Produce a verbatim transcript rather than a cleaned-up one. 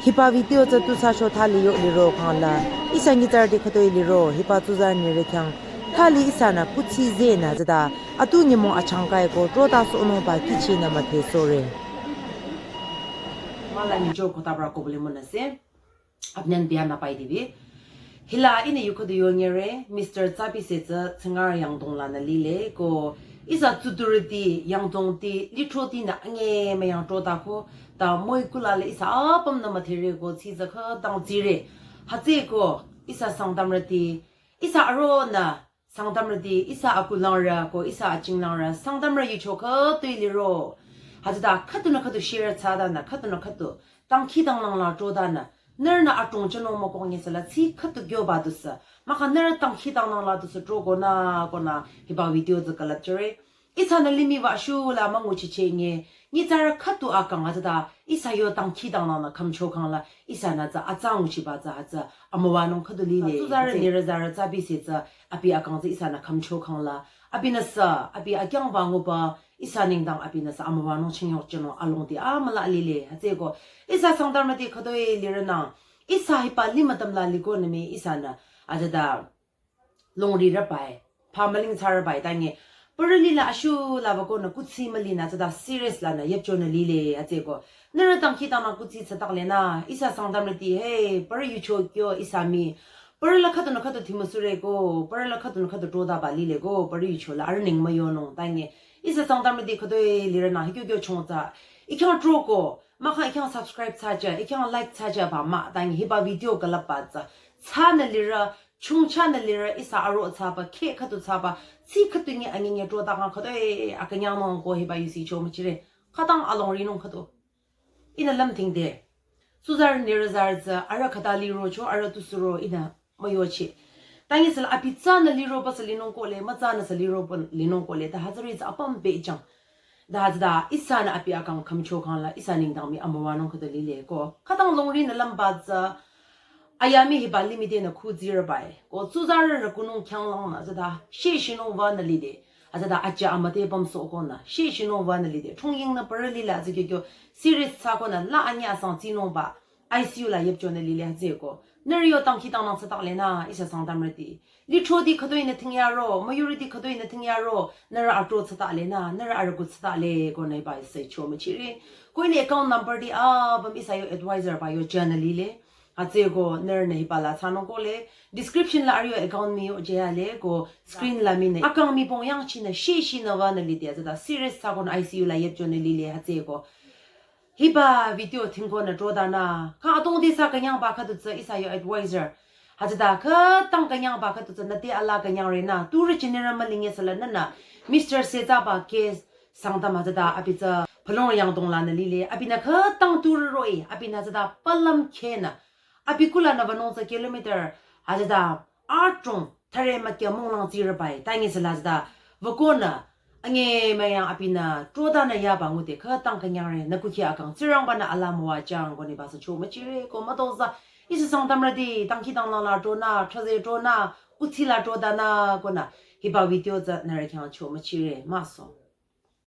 Hiba video tsü tu sa sho thali yo liro khang la. Ihsa nyitsarüti khütoi liro, hiba tsuzarü nirü khyang. Thali ihsanü kuthsi zeh nü züda, atu nyümong achangkai ko, trota sohnungba kihchinü müdhe sohre. Mala nyicho khütabra ko bole münase. Apnü biya nü pai dibi. Hila ihnü yu khüdu yo nyere, Mister Tsabise tsü Tsingar Yangdong lanü lile, ko ihsa tsudurüti, Yangdongti, lithroti nü ange müyang trota ko, ta müi kula le ihsa apüm nü müdhere ko, tsi tsü khütang tsire. Hütsüeko, ihsa Sangtamrüti, ihsa aronü, Sangtamrüti, ihsa akulangrü ko, ihsa achinglangrü, Sangtamrü yucho khütoi liro. Hütsüta khüdunü khüdu share thsadanü, khüdunü khüdu, dangkhidangnang la trodanü, nührünü adrong jünung mükoh ngesüla, tsi khüdu kyoba dusü, mahkhang nührü dangkhidangnang la dusü tro konü, konü, hiba video tsü külüpjüre. Ihsanü limih ba shula münguchicheh nge, nyitsarü khüdu akang hütsüta, ihsa yo dangkhidangnang nü khümcho khang la, ihsanü tsü atsa nguchiba tsü hütsü, amüwanung khüdu lile. Tsuzarü nirü zarü Tsabise tsü, abi akang tsü ihsanü khümcho khang la, abinü sü, abi akyangba nguba, ihsa nengdang abinü sü, amüwanung chingyok jünung alongdi amüla lile, hütsüeko, ihsa Sangtamrüti khütoi lirünang, ihsa hiba limih tam la liko nümi ihsanü, hütsüta, longri rübai, pa müling thsa rübai, tangi, parü lila ashu la ba konü kuthsi mülinü tsüta serious lanü yüpchonü lile, hütsüeko. Nührü dangkhidangnang kuthsi thsatak lenü, ihsa Sangtamrüti, hey, parü yucho kyo ihsa mii, parü la khüdunü khüdu thimüsure ko, parü la khüdunü khüdu trodaba lile ko, parü yucho la arüh neng müyonung, tangi, ihsa Sangtamrüti khütoi lirünü, hi kyo kyo chong tsü, ikhyang tro ko, mahkhang ikhyang subscribe thsaja, ikhyang like thsaja ba mah, tangi, hiba video külüpba tsü, thsanü lirü, chungchanü lirü ihsa aro thsaba, kheh khüdu thsaba, tsi khüdu nge ange nge trota kang khütoi, eh, akünyangnung ko hiba yusi cho müchire. Khütang alongrinung khüdu. Ihnü lümtingde. Tsuzarü nirü zarü tsü, arüh khüta liro cho, arüh tu suro, ihnü müyochi. Tangi süla abi thsanü liro ba sü linung kohle, müthsanü sü liro ba linung kohle, ta hütsüri tsü apüm bejang. Da hütsüta, ihsanü abi akang khümcho khang la, ihsa nengdang mii amüwanung khüdu lile ko. Khütang longrinü lümba tsü, aya mii hiba limih tenü khu tsirübai. Ko tsuzarü rükunung khyanglangnü tsüta, sheshinung wanü lide. Hütsüta aja amüte pümsoh konü, sheshinung wanü lide. Chongyingnü parü lila tsü kyo kyo, serious thsa konü, la anyi asang tsinungba, I C U la yüpchonü lile hütsüeko. Nührü yo dangkhidangnang thsatak lenü, ihsa Sangtamrüti. Lithroti khütoi nü tingyaro, müyurüti khütoi nü tingyaro, nührü atro thsatak lenü, nührü arüku thsatak le, konü hiba ihsa cho müchire. Ko ihnü account number ti apüm ihsa yo advisor ba yo jünü lile. Hütsüeko nührünü hiba la thsanung kohle. Description la arüh yo account mii yo jüyale, ko screen la mii nü. Akang mii pong yangchinü, sheshinü wanü lide, hütsüta serious thsa konü I C U la yüpchonü lile, hütsüeko. Hiba video thingkonü trodanü, kha adrongdi sü künyangba khüdu tsü ihsa yo advisor. Hütsüta khütang künyangba khüdu tsü nüte ala künyangrenü, turü general mülinge süla nünü, Mister Setsaba K Sangtam hütsüta abi tsü Pulong Yangdong lanü lile, abinü khütang turü roh-i, abinü hütsüta palüm khenü, abi kulanü wünung tsü kilometer, hütsüta adrong, thüre mükya monglang tsirübai, tangi süla hütsüta, wükonü, ange müyang abinü, trodanü yaba ngude, khütang künyangre, nü kukhi akang, Tsingrangbanü ala müwajüng, ko nü ba sü cho müchire, ko mütozah, ihsa Sangtamrüti, dangkhidangnang la tronü, thraze tronü, kuthsi la trodanü, konü, hiba video tsü nührü khyang cho müchire, müso.